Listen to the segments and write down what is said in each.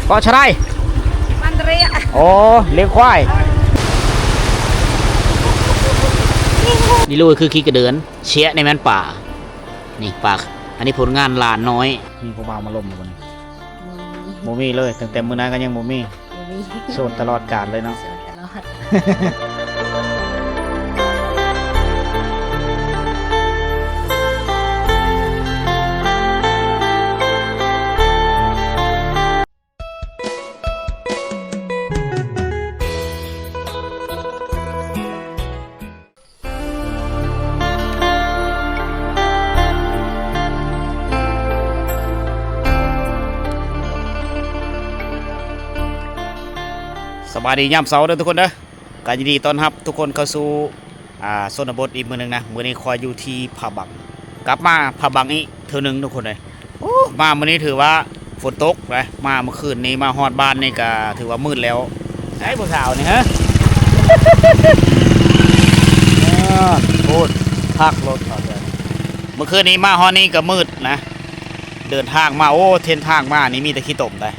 ເກາະຊະໄລ ມັນເຣຍ ໂອ້ ລ້ຽງຄວາຍ ນີ້ລູກຄືຂີ້ກະເດີນ ເຊຍ ນີ້ແມ່ນປາ ນີ້ປາ ອັນນີ້ຜົນງານຫຼານນ້ອຍ ມີຜູ້ບ່າວມາລົມບໍ່ນີ້? ບໍ່ມີ ບໍ່ມີເລີຍ ຕັ້ງແຕ່ມື້ນັ້ນກໍຍັງບໍ່ມີ ບໍ່ມີ ໂສດຕະຫຼອດການເລີຍເນາະ ໂສດຕະຫຼອດ. ສະບາຍດີຍາມເຊົ້າເດີທຸກຄົນເດີ ກໍຍິນດີຕ້ອນຮັບທຸກຄົນເຂົ້າສູ່ ອ່າ ຊົນນະບົດອີກມື້ໜຶ່ງນະ. ມື້ນີ້ຂ້ອຍຢູ່ທີ່ພະບັງ ກັບມາພະບັງອີກເທື່ອໜຶ່ງທຸກຄົນເອີຍ. ໂອ້ ມາມື້ນີ້ຖືວ່າຝົນຕົກນະ ມາເມື່ອຄືນນີ້ມາຮອດບ້ານນີ້ກໍຖືວ່າມືດແລ້ວ. ໃສຜູ້ສາວນີ້ຮະ? ໂອ້ ໂພດ ພັກລົດເຂົາເດີ. ເມື່ອຄືນນີ້ມາຮອດນີ້ກໍມືດນະ ເດີນທາງມາ ໂອ້ ເສັ້ນທາງມານີ້ມີແຕ່ຂີ້ຕົມໄດ໋.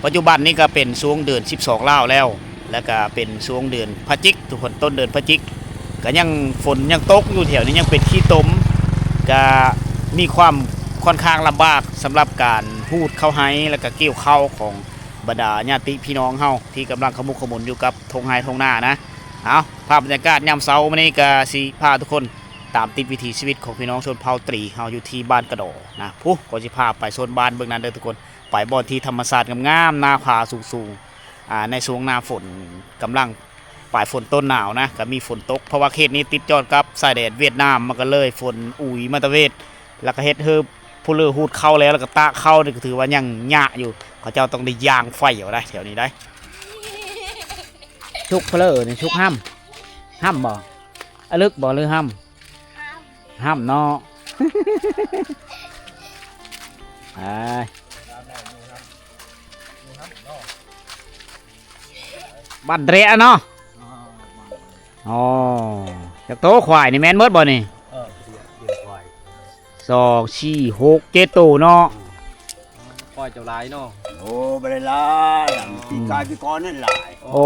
ປັດຈຸບັນນີ້ກໍເປັນຊ່ວງເດືອນສິບສອງລາວແລ້ວ ແລ້ວກໍເປັນຊ່ວງເດືອນພະຈິກ ທຸກຄົນ ຕົ້ນເດືອນພະຈິກ ກໍຍັງຝົນຍັງຕົກຢູ່ແຖວນີ້ ຍັງເປັນຂີ້ຕົມ ກໍມີຄວາມຂ້ອນຂ້າງລຳບາກສຳລັບການຮູດເຂົ້າໄຮ່ ແລ້ວກໍກ່ຽວເຂົ້າຂອງບັນດາຍາດຕິພີ່ນ້ອງເຮົາ ທີ່ກຳລັງຂະໝຸກຂະໝຸນຢູ່ກັບທົ່ງໄຮ່ທົ່ງນານະ. ເອົາ ພາບບັນຍາກາດຍາມເຊົ້າມື້ນີ້ກໍຊິພາທຸກຄົນຕາມຕິດວິຖີຊີວິດຂອງພີ່ນ້ອງຊົນເຜົ່າຕຣີເຮົາຢູ່ທີ່ບ້ານກະດໍນະ. ພຸ້ນ ກໍຊິພາໄປໂຊນບ້ານເບິ່ງນັ້ນເດີທຸກຄົນ. ໄປບ່ອນທີ່ທຳມະຊາດງາມໆ ໜ້າຜາສູງໆ ອ່າ ໃນຊ່ວງໜ້າຝົນ ກຳລັງປາຍຝົນຕົ້ນໜາວນະ ກໍມີຝົນຕົກ ເພາະວ່າເຂດນີ້ຕິດຈອດກັບຊາຍແດນຫວຽດນາມ ມັນກໍເລີຍຝົນອຸຍມາຕະເວດ ແລ້ວກໍເຮັດໃຫ້ຜູ້ເລີຮູດເຂົ້າແລ້ວ ແລ້ວກໍຕາກເຂົ້ານີ້ ກໍຖືວ່າຍັງຍາກຢູ່ ເຂົາເຈົ້າຕ້ອງໄດ້ຍ່າງໄຟເອົາໄດ໋ ແຖວນີ້ໄດ໋. ຊຸກເພີນີ້ ຊຸກຫ້ຳ ຫ້ຳບໍ່? ອະລຶກບໍ່ ຫຼືຫ້ຳ? ຫ້ຳເນາະ ໄປ ບ້ານແຕະເນາະ. ອໍ ຈັກໂຕ ຄວາຍນີ້ແມ່ນໝົດບໍ່ນີ້? ເອີ ລ້ຽງຄວາຍ ສອງ ສີ່ ຫົກ ເຈັດໂຕເນາະ. ຄວາຍເຈົ້າຫຼາຍເນາະ. ໂອ້ ບໍ່ໄດ້ຫຼາຍ ປີກາຍປີກ່ອນນັ້ນຫຼາຍ. ໂອ້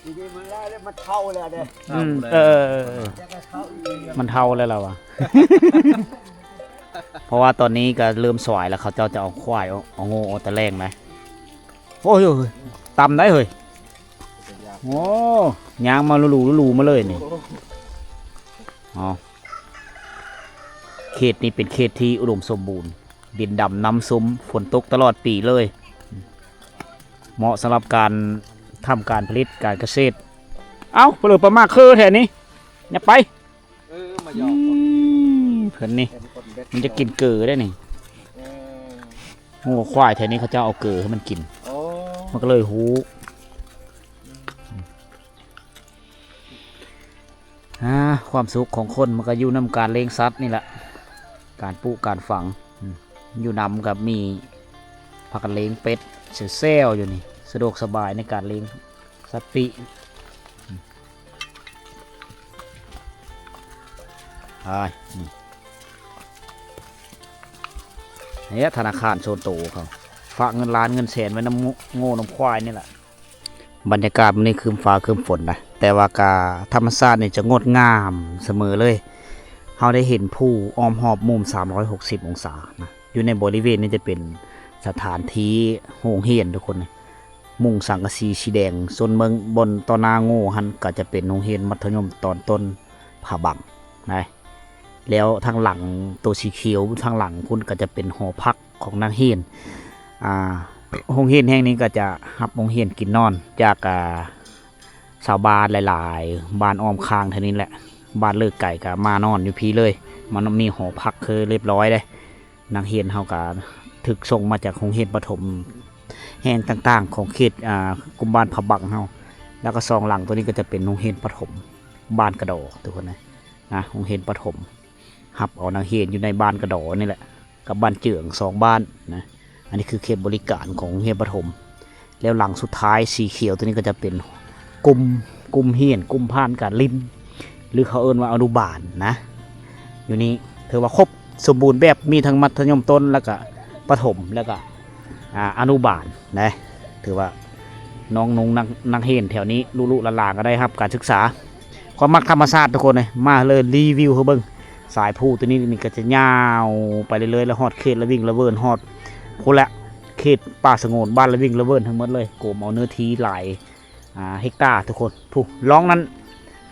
ປີນີ້ມັນຫຼາຍແລ້ວ ມັນເຖົ້າແລ້ວເດ້. ອືມ ເອີ ມັນເຖົ້າແລ້ວລະວ່າ ເພາະວ່າຕອນນີ້ກໍເລີ່ມສວາຍແລ້ວ ເຂົາເຈົ້າຈະເອົາຄວາຍ ເອົາ ເອົາງົວອອກແຕ່ແລງນະ. ໂອ້ຍ ຕ່ຳໄດ໋ເຮີ້ຍ. ໂອ້ ຍ່າງມາຫຼູໆມາເລີຍນີ້. ອໍ ເຂດນີ້ເປັນເຂດທີ່ອຸດົມສົມບູນ ດິນດຳນ້ຳຊຸ່ມ ຝົນຕົກຕະຫຼອດປີເລີຍ ເໝາະສຳລັບການທຳການຜະລິດການກະເສດ. ເອົ້າ ເພີ້ນປະໝາກຄືແທ້ນີ້ ຫຍັບໄປ. ເອີ ມາຢອກ ອືມ ເພິ່ນນີ້ ມັນຈະກິນເກີໄດ້ນີ້. ເອີ ງົວຄວາຍແຖວນີ້ເຂົາເຈົ້າເອົາເກີໃຫ້ມັນກິນ. ໂອ້ ມັນກໍເລີຍຮູ້. ອ່າ ຄວາມສຸກຂອງຄົນມັນກໍຢູ່ນຳການລ້ຽງສັດນີ້ແຫຼະ ການປູກການຝັງ. ອືມ ຢູ່ນຳກໍມີພາກັນລ້ຽງເປັດແຊວໆຢູ່ນີ້ ສະດວກສະບາຍໃນການລ້ຽງສັດປີກ. ອືມ ໄປ ນີ້ ນີ້ທະນາຄານສ່ວນໂຕເຂົາ ຝາກເງິນລ້ານເງິນແສນໄວ້ນຳງົວນຳຄວາຍນີ້ແຫຼະ. ບັນຍາກາດມື້ນີ້ຄຶ້ມຟ້າຄຶ້ມຝົນນະ ແຕ່ວ່າກະທຳມະຊາດນີ້ຈະງົດງາມສະເໝີເລີຍ. ເຮົາໄດ້ເຫັນພູອ້ອມຮອບມຸມສາມຮ້ອຍຫົກສິບອົງສານະ. ຢູ່ໃນບໍລິເວນນີ້ຈະເປັນສະຖານທີ່ໂຮງຮຽນທຸກຄົນ ມຸງສັງກະສີສີແດງ. ສ່ວນເບິ່ງບ່ອນຕໍ່ໜ້າງົວຫັ້ນ ກໍຈະເປັນໂຮງຮຽນມັດທະຍົມຕອນຕົ້ນຜາບັງນະ. ແລ້ວທາງຫຼັງ ໂຕສີຂຽວທາງຫຼັງພຸ້ນກໍຈະເປັນຫໍພັກຂອງນັກຮຽນ. ອ່າ ໂຮງຮຽນແຫ່ງນີ້ກໍຈະຮັບໂຮງຮຽນກິນນອນຈາກ ອ່າ ຊາວບ້ານຫຼາຍໆ ບ້ານອ້ອມຂ້າງແຖວນີ້ແຫຼະ. ບ້ານເລີກໄກກໍມານອນຢູ່ພີ້ເລີຍ. ມັນມີຫໍພັກຄືລຽບຮ້ອຍເດ້. ນັກຮຽນເຮົາກໍຖືກສົ່ງມາຈາກໂຮງຮຽນປະຖົມແຫ່ງຕ່າງໆ ຂອງເຂດ ອ່າ ກຸ່ມບ້ານຜາບັງເຮົາ. ແລ້ວກໍສອງຫຼັງໂຕນີ້ກໍຈະເປັນໂຮງຮຽນປະຖົມບ້ານກະດໍ ທຸກຄົນນະ. ນະ ໂຮງຮຽນປະຖົມ ຮັບເອົານັກຮຽນຢູ່ໃນບ້ານກະດໍນີ້ແຫຼະ ກັບບ້ານເຈືອງ ສອງບ້ານນະ. ອັນນີ້ຄືເຂດບໍລິການຂອງໂຮງຮຽນປະຖົມ. ແລ້ວຫຼັງສຸດທ້າຍສີຂຽວໂຕນີ້ກໍຈະເປັນກຸ່ມ ກຸ່ມຮຽນ ກຸ່ມຜ່ານການຫຼິ້ນ ຫຼື ເຂົາເອີ້ນວ່າອະນຸບານນະ. ຢູ່ນີ້ຖືວ່າຄົບສົມບູນແບບ ມີທັງມັດທະຍົມຕົ້ນ ແລ້ວກະປະຖົມ ແລ້ວກະ ອາ ອະນຸບານນະ ຖືວ່ານ້ອງນຸ່ງນັກ ນັກຮຽນແຖວນີ້ ລຸໆຫຼານໆກໍໄດ້ຮັບການສຶກສາ ຄວາມມັກທຳມະຊາດທຸກຄົນເອີຍ ມາເລີຍ ຣີວິວໃຫ້ເບິ່ງ ສາຍພູຕົວນີ້ ນີ້ກໍຈະຍາວໄປເລື້ອຍໆ ແລ້ວຮອດເຂດລະວິງລະເວີນ ຮອດພຸ້ນແຫຼະ ເຂດປ່າສະຫງວນບ້ານລະວິງລະເວີນທັງໝົດເລີຍ ກວມເອົາເນື້ອທີ່ຫຼາຍ ອ່າ ເຮັກຕາທຸກຄົນ ຜູ້ລ່ອງນັ້ນ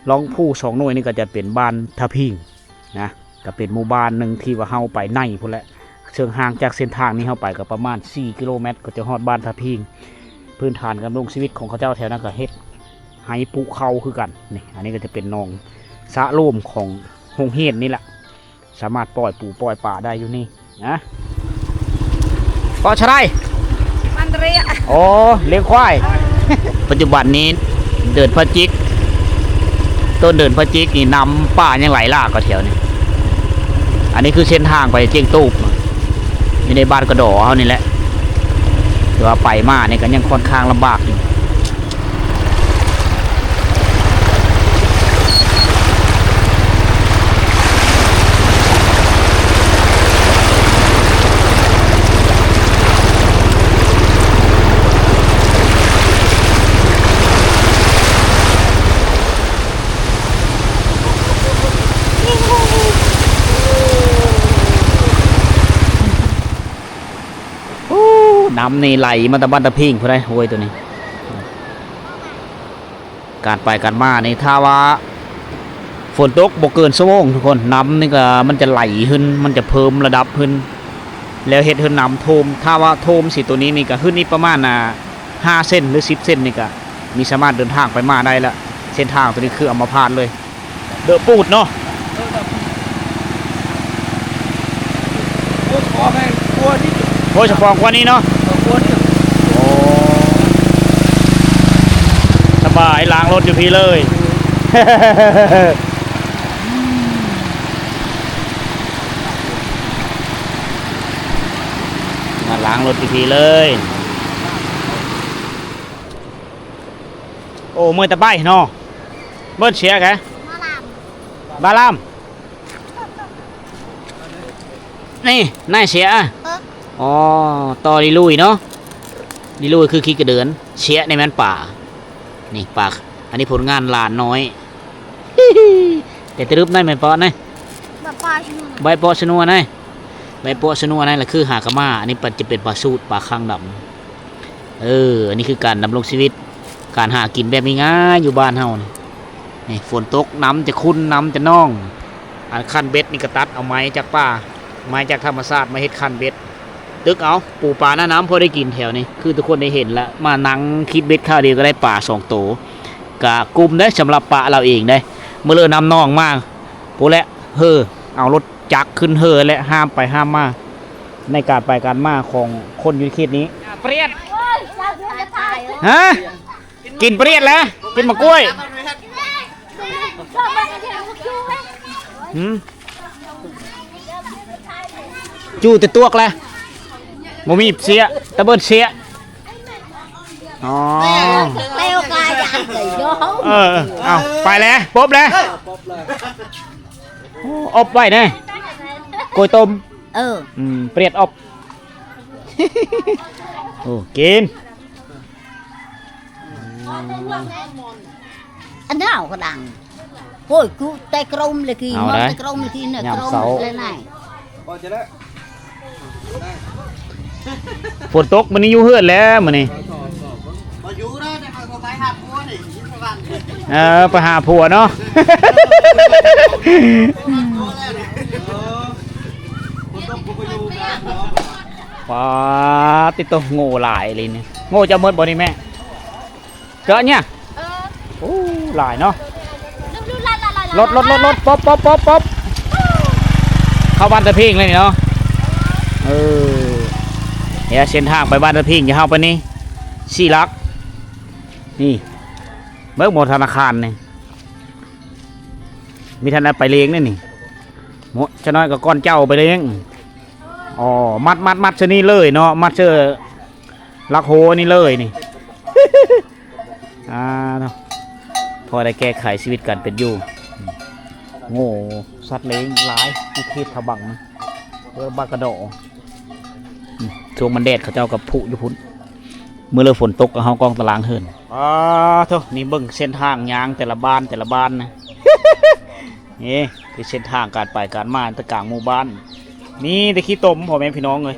ລ່ອງພູສອງໜ່ວຍນີ້ກໍຈະເປັນບ້ານທ່າພິງນະ ກໍເປັນໝູ່ບ້ານໜຶ່ງທີ່ວ່າເຮົາໄປໃນພຸ້ນແຫຼະ ເຊິ່ງຫ່າງຈາກເສັ້ນທາງນີ້ເຮົາໄປກໍປະມານສີ່ກິໂລແມັດ ກໍຈະຮອດບ້ານທ່າພິງ. ພື້ນຖານການດຳລົງຊີວິດຂອງເຂົາເຈົ້າແຖວນັ້ນກໍເຮັດໄຮ່ປູກເຂົ້າຄືກັນ. ນີ້ ອັນນີ້ກໍຈະເປັນໜອງສະໂລມຂອງໂຮງຮຽນນີ້ແຫຼະ. ສາມາດປ່ອຍປູປ່ອຍປາໄດ້ຢູ່ນີ້ນະ. ເກາະຊະໄລ ມັນເຣຍ ອໍ ລ້ຽງຄວາຍ. ປັດຈຸບັນນີ້ເດືອນພະຈິກ ຕົ້ນເດືອນພະຈິກນີ້ ນ້ຳປ່າຍັງໄຫຼຫຼາກຢູ່ແຖວນີ້. ອັນນີ້ຄືເສັ້ນທາງໄປຈຽງຕູບ ຢູ່ໃນບ້ານກະດໍເຮົານີ້ແຫຼະ. ແຕ່ວ່າໄປມານີ້ກໍຍັງຂ້ອນຂ້າງລຳບາກຢູ່. ໂອ້ ນ້ຳນີ້ໄຫຼມາແຕ່ບ້ານຕາພິງພຸ້ນໃດ ຫ້ວຍໂຕນີ້. ການໄປການມານີ້ ຖ້າວ່າຝົນຕົກບໍ່ເກີນຊົ່ວໂມງທຸກຄົນ ນ້ຳນີ້ກໍມັນຈະໄຫຼຂຶ້ນ ມັນຈະເພີ່ມລະດັບຂຶ້ນ ແລ້ວເຮັດໃຫ້ນ້ຳຖ້ວມ. ຖ້າວ່າຖ້ວມຊິໂຕນີ້ນີ້ກໍຂຶ້ນອີກປະມານ ອ່າ ຫ້າເຊັນ ຫຼື ສິບເຊັນນີ້ກໍມີສາມາດເດີນທາງໄປມາໄດ້ລະ. ເສັ້ນທາງໂຕນີ້ຄືອຳມະພາດເລີຍ. ເດີະປູດເນາະ. ໂອ້ຍ ສະປອງກວ່ານີ້ເນາະ. ໂອ້ ສະບາຍ ລ້າງລົດຢູ່ພີ້ເລີຍ. ມາລ້າງລົດຢູ່ພີ້ເລີຍ. ໂອ້ ເມື່ອຍແຕ່ໄປເນາະ. ເບິ່ງເສຍແກ ບາລາມ ບາລາມ. ນີ້ ນາຍເສຍ ເອີ ອໍ ຕໍ່ລີລຸຍເນາະ. ລີລຸຍຄືຂີ້ກະເດີນ ເສຍນີ້ແມ່ນປາ. ນີ້ປາ ອັນນີ້ຜົນງານຫຼານນ້ອຍ. ແຕ່ຕະລຶບໃນແມ່ນປານໃດ ໃບເປາະຊະນົວ ໃບເປາະຊະນົວໃດ ໃບເປາະຊະນົວໃດ ລະຄືຫາກະມາ. ອັນນີ້ປາ ຈະເປັນປາສູດ ປາຄັງດຳ. ເອີ ອັນນີ້ຄືການດຳລົງຊີວິດ ການຫາກິນແບບງ່າຍໆ ຢູ່ບ້ານເຮົານີ້. ນີ້ຝົນຕົກ ນ້ຳຈະຂຸ່ນ ນ້ຳຈະນອງ. ອັນຄັນເບັດນີ້ກໍຕັດເອົາໄມ້ຈາກປ່າ ໄມ້ຈາກທຳມະຊາດມາເຮັດຄັນເບັດ ຕຶກເອົາ ປູປາໜ້ານ້ຳພໍໄດ້ກິນແຖວນີ້. ຄືທຸກຄົນໄດ້ເຫັນລະ ມານັ່ງຄິດເບັດຄາວດຽວກໍໄດ້ປາສອງໂຕ. ກະກຸ້ມເດ້ ສຳລັບປະລາວເອງເດ້. ມື້ເລີນ້ຳນອງມາ ພຸ້ນແຫຼະ ເຮີ ເອົາລົດຈັກຂຶ້ນເຮີແຫຼະ ຫ້າມໄປຫ້າມມາ ໃນການໄປການມາຂອງຄົນຢູ່ເຂດນີ້. ປຽດ ຮະ? ກິນປຽດແລ້ວ ກິນໝາກກ້ວຍ. ຫືມ ຈູ່ແຕ່ຕວກແລ້ວ ບໍ່ມີເສຍ ຕະເບີດເສຍ. ອໍ ແລ້ວກໍຢ່າໄປຍອມ. ເອີ ເອົາ ໄປແລ້ວ ປົບແລ້ວ. ໂອ້ ອົບໄວ້ເດ້ ກ້ວຍຕົ້ມ. ເອີ ອືມ ປຽດອົບ. ໂອ້ ກິນ. ອັນດາວກະດັງ ໂອ້ຍ ກູແຕ່ກົມເລີຍກີ ເອົາໄດ໋ ແຕ່ກົມເລີຍກີ ຍາມເຊົ້າ ເລີຍນາຍ. ຝົນຕົກມື້ນີ້ຢູ່ເຮືອນແລ້ວມື້ນີ້. ບໍ່ຢູ່ເດີ ໄປຫາຜົວນີ້ ຢູ່ສະຫວັນ. ເອີ ໄປຫາຜົວເນາະ. ປາດຕິໂຕ ໂງ່ຫຼາຍອີ່ຫຼີນີ້. ໂງ່ເຈົ້າໝົດບໍ່ນີ້ແມ່? ເຈາະເນຍ ເອີ ໂອ້ ຫຼາຍເນາະ. ລົດ ລົດ ລົດ ລົດ ປົບ ປົບ ປົບ ປົບ ເຂົ້າບ້ານຕາພິງເລີຍນີ້ເນາະ. ເອີ ເຮົາເສັ້ນທາງໄປບ້ານຕາພິງ ຈະເຮົາໄປນີ້ ສີ່ຫຼັກ ນີ້ ເບິ່ງໝໍທະນາຄານນີ້ ມີທ່ານໄປເລງນີ້ ນີ້ ໝໍ ຈະນ້ອຍກໍກ່ອນເຈົ້າໄປເລງ. ອໍ ມັດ ມັດ ມັດເຊິ່ນີ້ເລີຍເນາະ ມັດເຊິ່ຫຼັກໂຮນີ້ເລີຍນີ້. ອ່າເນາະ ພໍໄດ້ແກ້ໄຂຊີວິດການເປັນຢູ່. ໂງ່ ສັດເລ້ງຫຼາຍຢູ່ເຂດທະບັງ ເຂດບາກກະດໍ. ຊ່ວງມັນແດດເຂົາເຈົ້າກໍຜຸຢູ່ພຸ້ນ ມື້ເລີຝົນຕົກກໍເຮົາກອງຕະລາງເຮືອນ. ອ້າໂທ້ ນີ້ເບິ່ງເສັ້ນທາງຍ່າງແຕ່ລະບ້ານແຕ່ລະບ້ານນະ ນີ້ຄືເສັ້ນທາງການໄປການມາແຕ່ກາງໝູ່ບ້ານ ມີແຕ່ຂີ້ຕົມ ພໍ່ແມ່ພີ່ນ້ອງເອີຍ.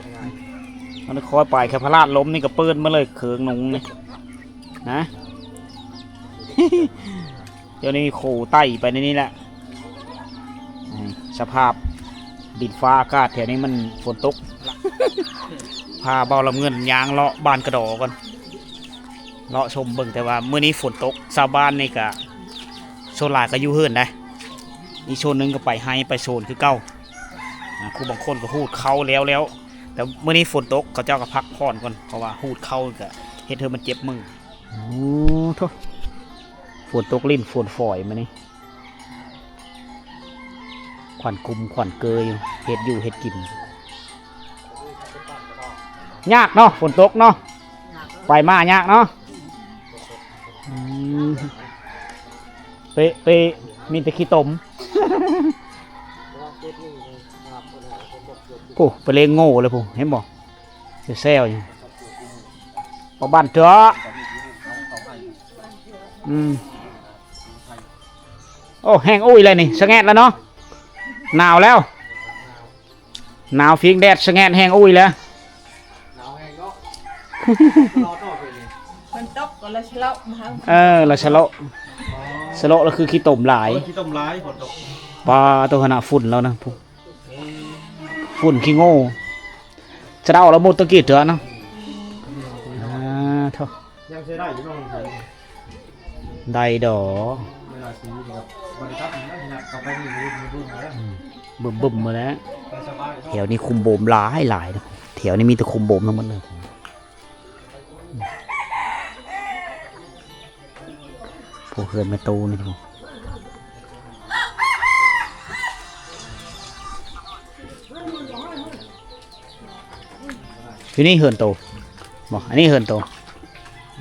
ມັນຄ່ອຍໄປ ແຄ່ພະລາດລົ້ມນີ້ກໍເປີດມາເລີຍເຄື່ອງນຸ່ງນີ້ນະ. ດຽວນີ້ໂຄໄຕ່ໄປໃນນີ້ແຫຼະ. ສະພາບດິນຟ້າອາກາດແຖວນີ້ມັນຝົນຕົກ. ພາເບົາລຳເງິນຍ່າງເລາະບ້ານກະດໍກ່ອນ ເລາະຊົມເບິ່ງ ແຕ່ວ່າມື້ນີ້ຝົນຕົກ ຊາວບ້ານນີ້ກະສ່ວນຫຼາຍກະຢູ່ເຮືອນໃດ໋ ອີກສ່ວນໜຶ່ງກະໄປໄຮ່ໄປສວນຄືເກົ່າ. ອ່າ ຜູ້ບາງຄົນກະຫູດເຂົ້າແລ້ວໆ ແຕ່ມື້ນີ້ຝົນຕົກ ເຂົາເຈົ້າກະພັກຜ່ອນກ່ອນ ເພາະວ່າຫູດເຂົ້າກະເຮັດໃຫ້ມັນເຈັບມື. ໂອ້ໂທ້ ຝົນຕົກລິ້ນຝົນຝອຍມື້ນີ້ ຂວັນກຸມຂວັນເກີຢູ່ ເຮັດຢູ່ເຮັດກິນ. ຍາກເນາະ ຝົນຕົກເນາະ ໄປມາຍາກເນາະ. ອືມ ເປະເປະ ມີແຕ່ຂີ້ຕົມ. ໂອ້ ໄປເລງໂງ່ເລີຍພຸ້ນ ເຫັນບໍ່ ແຊວໆຢູ່ ປາກບ້ານເຖາະ. ອືມ ໂອ້ ແຫ້ງອຸ້ຍແລ້ວນີ້ ສະແງດແລ້ວເນາະ ໜາວແລ້ວ ໜາວຟິງແດດ ສະແງດແຫ້ງອຸ້ຍແລ້ວ. ໜາວແຮງເນາະ ລໍຕໍ່ເປັນນີ້ ມັນຕົກກໍລະຊະເລາະມາ ເອີ ລະຊະເລາະ ຊະເລາະລະຄືຂີ້ຕົມຫຼາຍ ໂອ້ຍ ຂີ້ຕົມຫຼາຍ ຝົນຕົກ. ປາໂຕ ຂະໜາດຝຸ່ນແລ້ວນະ ຝຸ່ນຂີ້ໂງ່ ສະເດົາລະໝົດຕະກີ້ເທື່ອເນາະ. ອືມ ອ່າ ໂທ້ ຍັງໃຊ້ໄດ້ຢູ່ເນາະ ໄດ້ດອກ ເວລາຊື້ນີ້ກໍບໍ່ໄດ້ຕັດ ຍັດເຂົ້າໄປນີ້ ບຶ້ມໆ ໝົດແລ້ວ ແຖວນີ້ຄຸມໂບມຫຼາຍໆ ແຖວນີ້ມີແຕ່ຄຸມໂບມທັງໝົດເລີຍ. ພວກເຮືອນແມ່ຕູ້ນີ້ ຢູ່ນີ້ເຮືອນໂຕບໍ່? ອັນນີ້ເຮືອນໂຕ.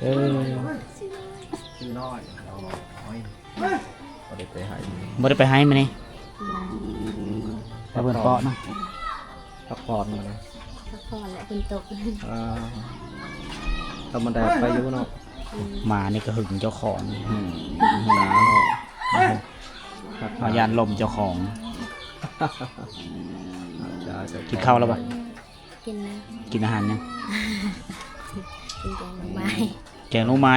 ເອີ ຊື່ນ້ອຍ ນ້ອຍ ບໍ່ໄດ້ໄປໄຮ່ ບໍ່ໄດ້ໄປໄຮ່ມື້ນີ້ ແຕ່ເພິ່ນເປາະນະ ພັກຜ່ອນມື້ນີ້ ພັກຜ່ອນແຫຼະ ຝົນຕົກ. ອ່າ ທຳມະດາໄປຢູ່ເນາະ ໝານີ້ກໍຫຶງເຈົ້າຂອງ ຫຶງ ຫາເນາະ ມາຢ້ານລົມເຈົ້າຂອງ. ກິນເຂົ້າແລ້ວບໍ່? ກິນແລ້ວ. ກິນອາຫານຫຍັງ? ກິນແກງໜໍ່ໄມ້. ແກງໜໍ່ໄມ້.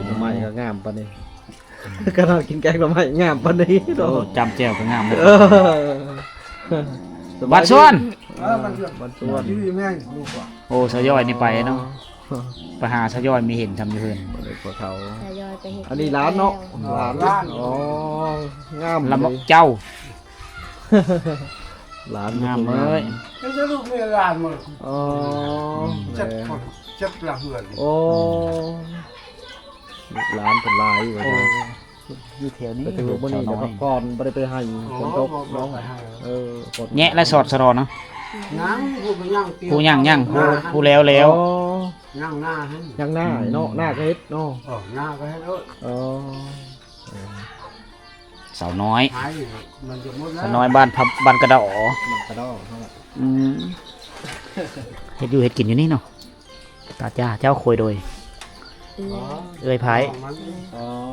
ໜໍ່ໄມ້ກໍງາມປານນີ້ ຂະໜາດກິນແກງໜໍ່ໄມ້ງາມປານນີ້ເນາະ. ໂອ້ ຈ້ຳແຈ່ວກໍງາມເນາະ. ເອີ ບ້ານສວນ. ເອີ ບ້ານສວນ ຢູ່ແມ່ງລູກວ່າ. ໂອ້ ສາວຍ້ອຍນີ້ໄປເນາະ. ອໍ ໄປຫາສາວຍ້ອຍມີເຫັນທຳຢູ່ເຮືອນ ບໍ່ໄດ້ພໍເຖົ້າ. ສາວຍ້ອຍໄປເຮັດ ອັນນີ້ຫຼານເນາະ. ຫຼານ ຫຼານ. ອໍ ງາມ ລະເຈົ້າ. ຫຼານງາມເລີຍ. ເຮັດໃຫ້ລູກມີຫຼານໝົດ. ອໍ ເຈັດຄົນ ເຈັດຫຼັງເຮືອນ. ໂອ້ ລູກຫຼານເພິ່ນຫຼາຍຢູ່. ໂອ້ ຢູ່ແຖວນີ້ ກໍຖືວ່າມື້ນີ້ໄດ້ພັກຜ່ອນ ບໍ່ໄດ້ໄປໄຮ່ ຝົນຕົກເນາະ. ເອີ ແຍະແລະສອດສະຫຼໍເນາະ. ຍັງ ຜູ້ຍັງ ຜູ້ຍັງ ຍັງ ຜູ້ ຜູ້ແລ້ວແລ້ວ. ອໍ ຍັງນາຫັ້ນ ຍັງນາເນາະ. ອືມ ນາກໍເຮັດເນາະ. ເອີ ນາກໍເຮັດໂລດ. ອໍ ສາວນ້ອຍ ສາວນ້ອຍບ້ານ ບ້ານກະດໍ. ບ້ານກະດໍ. ອືມ ເຮັດຢູ່ເຮັດກິນຢູ່ນີ້ເນາະ. ຕາຈ້າ ເຈົ້າໂຄຍໂດຍ ເອື້ອຍ ເອື້ອຍໄພ.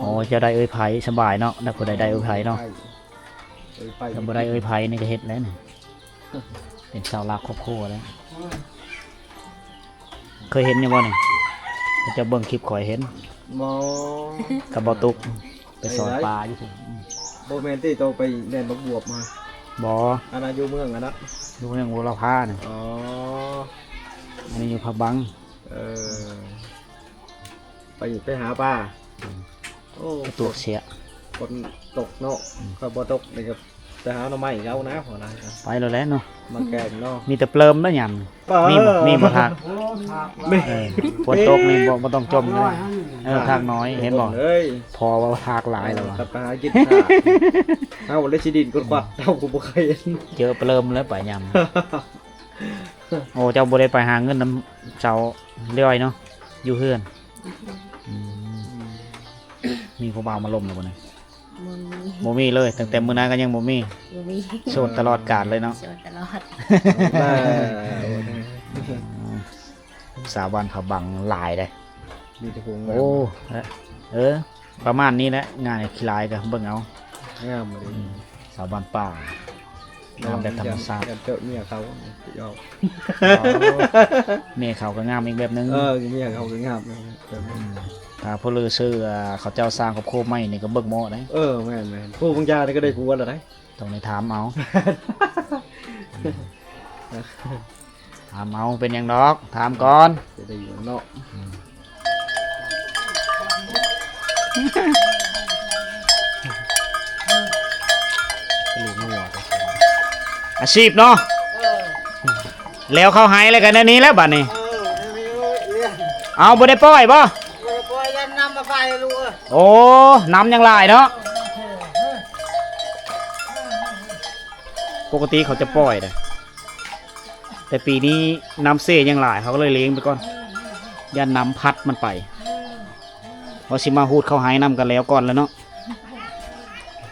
ອໍ ອໍ ເຈົ້າໄດ້ເອື້ອຍໄພ ສະບາຍເນາະ. ຖ້າຜູ້ໃດໄດ້ເອື້ອຍໄພເນາະ ເອື້ອຍໄພ ຖ້າບໍ່ໄດ້ເອື້ອຍໄພນີ້ກໍເຮັດແລ້ວນີ້ ເປັນເສົາຫຼັກຄອບຄົວແລ້ວ. ເຄີຍເຫັນຢູ່ບໍ່ນີ້? ເຈົ້າເບິ່ງຄລິບຂ້ອຍເຫັນ. ບໍ່ ກັບບໍ່ຕຸກ ໄປສອນປາຢູ່ພຸ້ນ. ບໍ່ແມ່ນຕິ ໂຕໄປແລ່ນບັກບວບມາ? ບໍ່ ອັນນັ້ນຢູ່ເມືອງ ອັນນັ້ນຢູ່ເມືອງບົວລະພານະ. ອໍ ອັນນີ້ຢູ່ພະບັງ. ເອີ ໄປ ໄປຫາປາ. ອືມ ໂອ້ ຕົວເສຍ ຝົນຕົກເນາະ. ອືມ ຖ້າບໍ່ຕົກນີ້ກໍໄປຫາໜໍ່ໄມ້ເອົານະ ພໍນະ. ໄປແລ້ວແຫຼະເນາະ ມາແກງເນາະ. ມີແຕ່ເປີມແລ້ວຍາມນີ້. ມີບໍ່ ມີບໍ່ທາກ? ໂອ້ ທາກ. ເອີ ຝົນຕົກນີ້ບໍ່ ບໍ່ຕ້ອງຈົ່ມເລີຍ. ເອີ ທາກນ້ອຍ ເຫັນບໍ່? ເອີ ພໍວ່າທາກຫຼາຍແລ້ວວ່າ ເອີ ໄປຫາກິນ. ເຮົາໄດ້ຊິດິນກົດຂວັດ ເຮົາກໍບໍ່ເຄີຍເຫັນ. ເຈີເປີມແລ້ວໄປຍາມ. ໂອ້ ເຈົ້າບໍ່ໄດ້ໄປຫາເງິນນຳສາວເອື້ອຍເນາະ ຢູ່ເຮືອນ. ອືມ ມີຜູ້ບ່າວມາລົມແລ້ວບໍ່ນີ້? ບໍ່ມີ ບໍ່ມີເລີຍ. ຕັ້ງແຕ່ມື້ນັ້ນກໍຍັງບໍ່ມີ. ບໍ່ມີ. ໂສດຕະຫຼອດການເລີຍເນາະ. ໂສດຕະຫຼອດ. ເອີ ອືມ ສາວບ້ານຜາບັງຫຼາຍເດ້. ມີແຕ່ຜູ້ງາມ. ໂອ້ ເອີ ປະມານນີ້ແຫຼະ ງານຂີ້ລາຍກໍເບິ່ງເອົາ. ງາມເລີຍ. ອືມ ສາວບ້ານປ່າ ງາມແບບທຳມະຊາດ. ເຈົ້າເມຍເຂົາ ເຈົ້າ ເມຍເຂົາກໍງາມອີກແບບໜຶ່ງ. ເອີ ເມຍເຂົາກໍງາມແບບໜຶ່ງ. ອືມ ຖ້າຜູ້ລືຊື່ ເຂົາເຈົ້າສ້າງຄອບຄົວໃໝ່ນີ້ກໍເບິ່ງເໝາະໄດ໋. ເອີ ແມ່ນໆ ຜູ້ບາງຢ່າງນີ້ກໍໄດ້ຜົວແລ້ວໄດ໋. ຕ້ອງໄດ້ຖາມເອົາ. ຖາມເອົາ ເປັນຫຍັງດອກ ຖາມກ່ອນ. ຈະໄດ້ຢູ່ເນາະ. ອືມ ອາຊີບເນາະ. ເອີ ແລ້ວເຂົ້າໄຮ່ແລ້ວກໍແນວນີ້ແຫຼະບາດນີ້. ເອີ ເອົາ ບໍ່ໄດ້ປ່ອຍບໍ່? ບໍ່ໄດ້ປ່ອຍ ຢ້ານນ້ຳມາໄປລູກເອີຍ. ໂອ້ ນ້ຳຍັງຫຼາຍເນາະ. ປົກກະຕິເຂົາຈະປ່ອຍເດ້ ແຕ່ປີນີ້ນ້ຳເຊຍັງຫຼາຍ ເຂົາກໍເລີຍລ້ຽງໄປກ່ອນ ຢ້ານນ້ຳພັດມັນໄປ. ວ່າຊິມາຮູດເຂົ້າໄຮ່ນຳກັນແລ້ວກ່ອນແລ້ວເນາະ.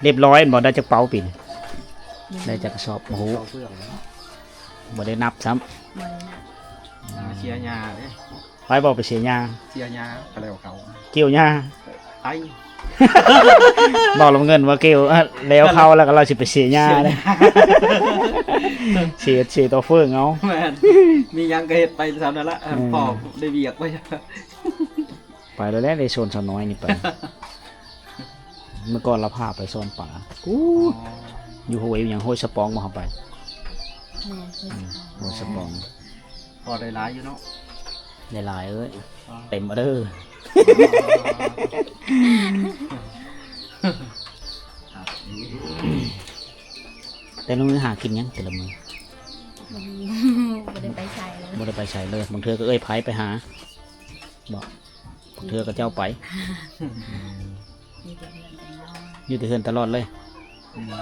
ຮຽບຮ້ອຍແມ່ນບໍ່? ໄດ້ຈັກເປົາປີນີ້? ໄດ້ຈັກກະສອບ? ບໍ່ຮູ້ ບໍ່ໄດ້ນັບຊ້ຳ. ບໍ່ໄດ້ນັບ. ອ່າ ເສຍຫຍ້າເດ້. ໄປບໍ່ໄປເສຍຫຍ້າ? ເສຍຫຍ້າ ກໍແລ້ວເຂົາ ກ່ຽວຫຍ້າ. ໄປ ບອກລຳເງິນວ່າກ່ຽວ ເອີ ແລ້ວເຂົາແລ້ວກໍລາວຊິໄປເສຍຫຍ້າເດ້. ເສຍ ເສຍຕໍ່ເຟີງເອົາ. ແມ່ນ ມີຫຍັງກໍເຮັດໄປສ່ຳນັ້ນລະ. ອືມ ພໍໄດ້ວຽກໄປ ໄປແລ້ວແຫຼະ ໄດ້ຊົນສາວນ້ອຍນີ້ໄປ. ເມື່ອກ່ອນລາວພາໄປຊ່ອນປາ ອູ້ ຢູ່ຫ້ວຍຫຍັງ ຫ້ວຍສະປອງບໍ່ ເຮົາໄປ? ແມ່ນ ຫ້ວຍສະປອງ. ອືມ ຫ້ວຍສະປອງ ພໍໄດ້ຫຼາຍຢູ່ເນາະ. ໄດ້ຫຼາຍເອີຍ ອໍ ເຕັມເດີ. ອໍ ແຕ່ລະມື້ຫາກິນຫຍັງແຕ່ລະມື້? ບໍ່ໄດ້ໄປໃສເລີຍ ບໍ່ໄດ້ໄປໃສເລີຍ. ບາງເທື່ອກໍເອື້ອຍໃຜໄປຫາບໍ? ບາງເທື່ອກໍເຈົ້າໄປ. ຢູ່ແຕ່ເຮືອນຕະຫຼອດ ຢູ່ແຕ່ເຮືອນຕະຫຼອດເລີຍ. ອືມ ອື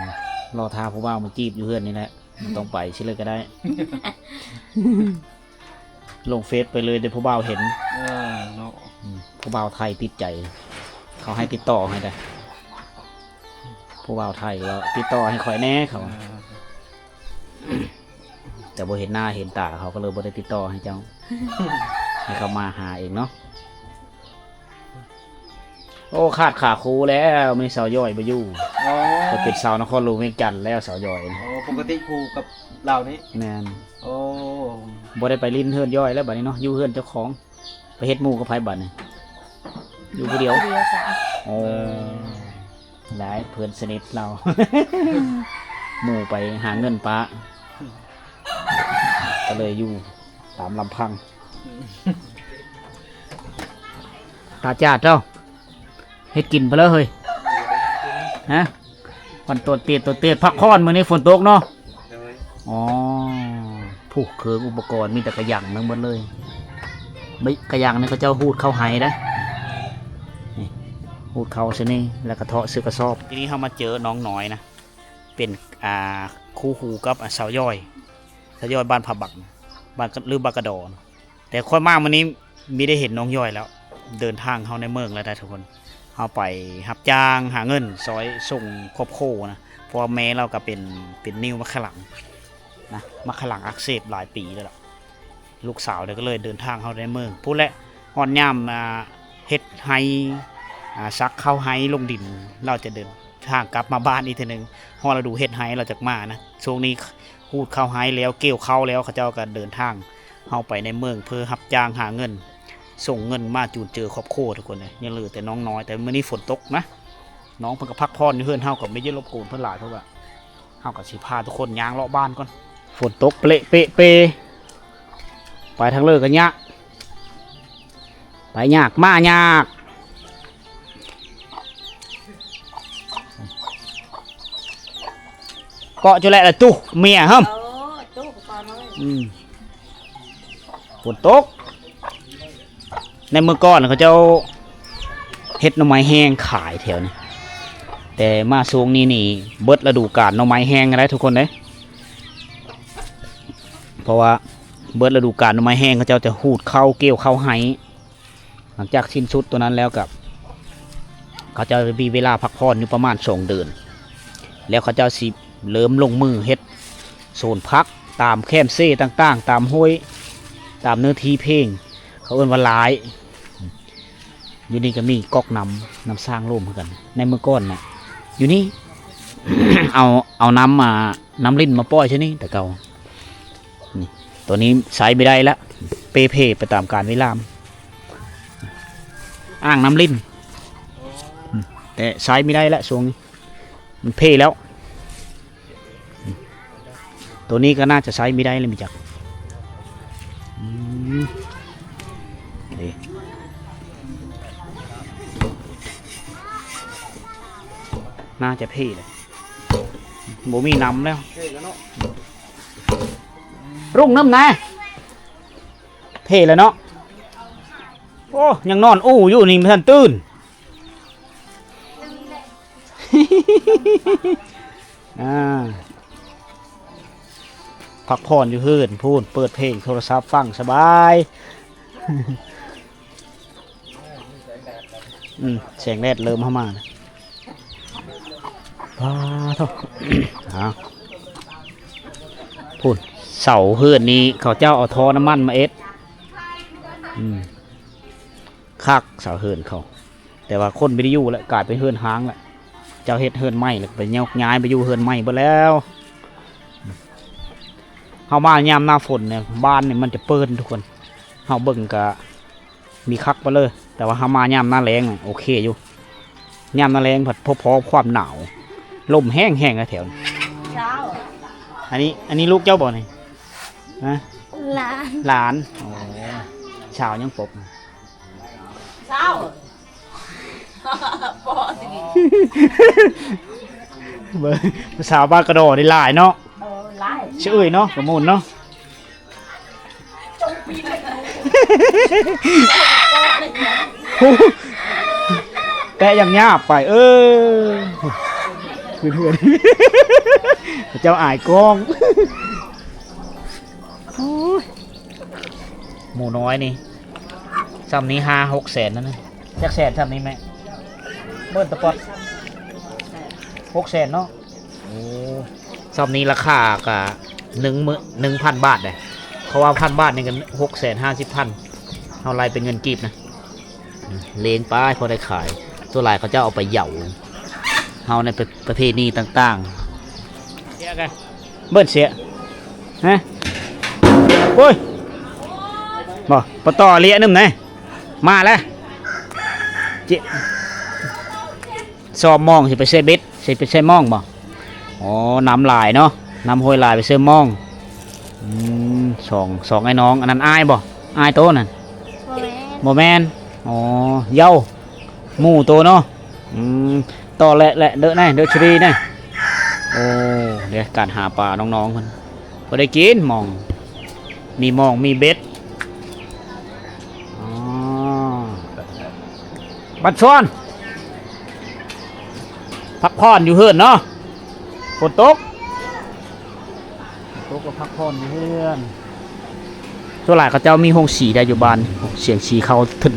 ມ ລໍຖ້າຜູ້ບ່າວມາຈີບຢູ່ເຮືອນນີ້ແຫຼະ ບໍ່ຕ້ອງໄປຊິເລີຍກໍໄດ້. ລົງເຟສໄປເລີຍ ດຽວຜູ້ບ່າວເຫັນ. ເອີ ເນາະ. ອືມ ຜູ້ບ່າວໄທຕິດໃຈ ເຂົາໃຫ້ຕິດຕໍ່ໃຫ້ໄດ໋. ຜູ້ບ່າວໄທວ່າຕິດຕໍ່ໃຫ້ຂ້ອຍແດ່ ເຂົາວ່າ. ເອີ ແຕ່ບໍ່ເຫັນໜ້າເຫັນຕາເຂົາ ກໍເລີຍບໍ່ໄດ້ຕິດຕໍ່ໃຫ້ເຈົ້າ ໃຫ້ເຂົາມາຫາເອງເນາະ. ໂອ້ ຂາດຂາຄູແລ້ວ ມື້ນີ້ສາວຢອຍບໍ່ຢູ່. ອໍ ເພິ່ນເປັນສາວນະຄອນຫຼວງວຽງຈັນແລ້ວ ສາວຢອຍ. ອໍ ປົກກະຕິຄູ່ກັບລາວນີ້. ແມ່ນ. ໂອ້ ບໍ່ໄດ້ໄປຫຼິ້ນເຮືອນຢອຍແລ້ວບາດນີ້ເນາະ ຢູ່ເຮືອນເຈົ້າຂອງ. ໄປເຮັດໝູ່ກັບໃຜບາດນີ້? ຢູ່ຜູ້ດຽວ. ຢູ່ຜູ້ດຽວຈ້ະ. ໂອ້ ເອີ ຫຼາຍເພື່ອນສະໜິດລາວ ໝູ່ໄປຫາເງິນປະ ກໍເລີຍຢູ່ຕາມລຳພັງ. ຕາຈາດເຈົ້າ ເຮັດກິນເພິ່ນເລີຍເຮີ້ຍ ຮະ? ມັນຕົວເຕດ ຕົວເຕດ ພັກຜ່ອນ ມື້ນີ້ຝົນຕົກເນາະ. ໂດຍ. ອໍ ຜູ້ເຄື່ອງອຸປະກອນມີແຕ່ກະຫຍັງທັງໝົດເລີຍ. ກະຫຍັງນີ້ເຂົາເຈົ້າຮູດເຂົ້າໄຮ່ເດ້ ນີ້ ຮູດເຂົ້າໃສ່ນີ້ ແລ້ວກະເທາະໃສ່ກະສອບ. ທີນີ້ເຮົາມາເຈີນ້ອງນ້ອຍນະ ເປັນ ອ່າ ຄູ່ຫູກັບ ອ່າ ສາວຢອຍ ສາວຢອຍບ້ານຜາບັງ ບ້ານ ຫຼື ບ້ານກະດໍ. ແຕ່ຂ້ອຍມາມື້ນີ້ມີໄດ້ເຫັນນ້ອງຢອຍແລ້ວ ເດີນທາງເຮົາໃນເມືອງແລ້ວໄດ໋ທຸກຄົນ. ເຮົາໄປຮັບຈ້າງຫາເງິນຊ່ອຍສົ່ງຄອບຄົວນະ ເພາະວ່າແມ່ລາວກໍເປັນ ເປັນນິ້ວໝາກຂະຫຼັງນະ ໝາກຂະຫຼັງອັກເສບຫຼາຍປີແລ້ວລະ. ລູກສາວເດ ກໍເລີຍເດີນທາງເຮົາໃນເມືອງພຸ້ນແຫຼະ. ຮອດຍາມ ອ່າ ເຮັດໄຮ່ ອ່າ ສັກເຂົ້າໄຮ່ລົງດິນ ລາວຈະເດີນທາງກັບມາບ້ານອີກເທື່ອໜຶ່ງ. ຮອດລະດູເຮັດໄຮ່ລາວຈັກມານະ. ຊ່ວງນີ້ ຮູດເຂົ້າໄຮ່ແລ້ວ ກ່ຽວເຂົ້າແລ້ວ ເຂົາເຈົ້າກໍເດີນທາງເຮົາໄປໃນເມືອງ ເພື່ອຮັບຈ້າງຫາເງິນ ສົ່ງເງິນມາຈຸນເຈືອຄອບຄົວທຸກຄົນເອີຍ. ຍັງເຫຼືອແຕ່ນ້ອງນ້ອຍ ແຕ່ມື້ນີ້ຝົນຕົກນະ ນ້ອງເພິ່ນກໍພັກຜ່ອນຢູ່ເຮືອນເຮົາ ກໍບໍ່ໄດ້ລົບກວນເພິ່ນຫຼາຍ ເພາະວ່າເຮົາກໍຊິພາທຸກຄົນຍ່າງເລາະບ້ານກ່ອນ. ຝົນຕົກເປະເປະເປ ໄປທາງເລີກໍຍາກ ໄປຍາກມາຍາກ ເກາະຈຸແລະລະຕຸເມຍເຮີ້ມ. ເອີ ຕຸກ່ອນເລີຍ. ອືມ ຝົນຕົກ ໃນເມື່ອກ່ອນເຂົາເຈົ້າເຮັດໜໍ່ໄມ້ແຫ້ງຂາຍແຖວນີ້ ແຕ່ມາຊ່ວງນີ້ນີ້ເບິດລະດູການໜໍ່ໄມ້ແຫ້ງແລ້ວທຸກຄົນເດ້. ເພາະວ່າເບິດລະດູການໜໍ່ໄມ້ແຫ້ງ ເຂົາເຈົ້າຈະຮູດເຂົ້າ ກ່ຽວເຂົ້າໄຮ່. ຫຼັງຈາກສິ້ນສຸດຕົວນັ້ນແລ້ວກໍ ເຂົາເຈົ້າຈະມີເວລາພັກຜ່ອນຢູ່ປະມານສອງເດືອນ ແລ້ວເຂົາເຈົ້າຊິເລີ່ມລົງມືເຮັດສວນຜັກຕາມແຄມເຊຕ່າງໆ ຕາມຫ້ວຍ ຕາມເນື້ອທີ່ເພງ ເຂົາເອີ້ນວ່າຫຼາຍ. ຢູ່ນີ້ກໍມີກອກນ້ຳ ນ້ຳສ້າງໂລມຄືກັນ. ໃນເມື່ອກ່ອນນະ ຢູ່ນີ້ ເອົາ ເອົານ້ຳ ອ່າ ນ້ຳລິນມາປ່ອຍໃສ່ນີ້ແຕ່ເກົ່າ. ນີ້ ໂຕນີ້ໃຊ້ບໍ່ໄດ້ລະ ເປ່ເພໄປຕາມການເວລາ. ອ່າງນ້ຳລິນ ແຕ່ໃຊ້ບໍ່ໄດ້ລະຊ່ວງນີ້ ມັນເພແລ້ວ. ໂຕນີ້ກໍໜ້າຈະໃຊ້ບໍ່ໄດ້ແລ້ວ ມີຈັກ ອືມ ນີ້ ໜ້າຈະເພແລ້ວ ບໍ່ມີນ້ຳແລ້ວ. ເພແລ້ວເນາະ ລຸງນຳນະ ເພແລ້ວເນາະ. ໂອ້ ຍັງນອນອູ່ຢູ່ນີ້ ບໍ່ທັນຕື່ນ. ອ່າ ພັກຜ່ອນຢູ່ເຮືອນພຸ້ນ ເປີດເພງໂທລະສັບຟັງສະບາຍ. ອືມ ແສງແດດເລີ່ມເຂົ້າມາແລ້ວ. ວ້າໂທ້ ອ້າວ ພຸ້ນ ເສົາເຮືອນນີ້ເຂົາເຈົ້າເອົາທໍ່ນ້ຳມັນມາເຮັດ. ອືມ ຄັກເສົາເຮືອນເຂົາ ແຕ່ວ່າຄົນບໍ່ໄດ້ຢູ່ແລ້ວ ກາຍເປັນເຮືອນຮ້າງແລ້ວ. ເຈົ້າເຮັດເຮືອນໃໝ່ແລ້ວ ໄປໂຍກຍ້າຍໄປຢູ່ເຮືອນໃໝ່ເບິດແລ້ວ. ເຮົາມາຍາມໜ້າຝົນນີ້ ບ້ານນີ້ມັນຈະເປີ່ນທຸກຄົນ ເຮົາເບິ່ງກະມີຄັກໄປເລີຍ. ແຕ່ວ່າເຮົາມາຍາມໜ້າແລ້ງໂອເຄຢູ່ ຍາມໜ້າແລ້ງພັດພົບພໍຄວາມໜາວ ລົມແຮງໆ ແຖວນີ້. ເຈົ້າ ອັນນີ້ ອັນນີ້ລູກເຈົ້າບໍ່ນີ້? ຮະ? ຫຼານ ຫຼານ. ອໍ ສາວຍັງປົກ ສາວ ພໍຊິນີ້ ເບິ່ງ ຜູ້ສາວບ້ານກະດໍນີ້ຫຼາຍເນາະ. ເອີ ຫຼາຍ ຊື່ເອີຍເນາະ ກະມ່ວນເນາະ. ໂອ້ ແປະຫຍາບໆ ໄປ ເອີ ຄືເພື່ອນ ເຈົ້າອາຍກ້ອງ. ໂອ້ຍ ໝູນ້ອຍນີ້ ຊ່ຳນີ້ຫ້າຫົກແສນນັ້ນນະ. ຈັກແສນຊ່ຳນີ້ແມ່? ເບິ່ງຕະປອດ ຫົກແສນເນາະ. ໂອ້ ຊ່ຳນີ້ລາຄາກະໜຶ່ງໝື່ນ ໜຶ່ງພັນບາດເດ້ ເພາະວ່າພັນບາດນີ້ກະຫົກແສນຫ້າສິບພັນ ເຮົາໄລ່ເປັນເງິນກີບນະ. ລ້ຽງໄປພໍໄດ້ຂາຍ ສ່ວນຫຼາຍເຂົາເຈົ້າເອົາໄປເຍົາ ເຮົາໃນປະ ປະເພນີຕ່າງໆ. ເບິ່ງເສຍ ຮະ ໂອ້ຍ ບໍ່ ປະຕໍ້ເລຍໜຶ່ງນະ ມາແລ້ວ ເຈ ຊອບມອງ ຊິໄປໃສ່ເບັດ ຊິໄປໃສ່ມອງບໍ່? ອໍ ນ້ຳຫຼາຍເນາະ ນ້ຳຫ້ວຍຫຼາຍ ໄປໃສ່ມອງ. ອືມ ສອງ ສອງອ້າຍນ້ອງ ອັນນັ້ນອ້າຍບໍ່? ອ້າຍໂຕນັ້ນ ບໍ່ແມ່ນ ບໍ່ແມ່ນ. ອໍ ເຍົາ ໝູ່ໂຕເນາະ. ອືມ ຕໍ່ແລະ ແລະ ເດີະແນ່ ເດີະຊະລີແນ່. ໂອ້ ເດ້ ການຫາປານ້ອງໆເພິ່ນ ພໍໄດ້ກິນມອງ ມີມອງ ມີເບັດ. ອໍ ບັດຊອນ ພັກຜ່ອນຢູ່ເຮືອນເນາະ ຝົນຕົກ ຕົກກໍພັກຜ່ອນຢູ່ເຮືອນ. ສ່ວນຫຼາຍເຂົາເຈົ້າມີໂຮງສີໄດ້ຢູ່ບ້ານ ສຽງສີເຂົ້າທຶນ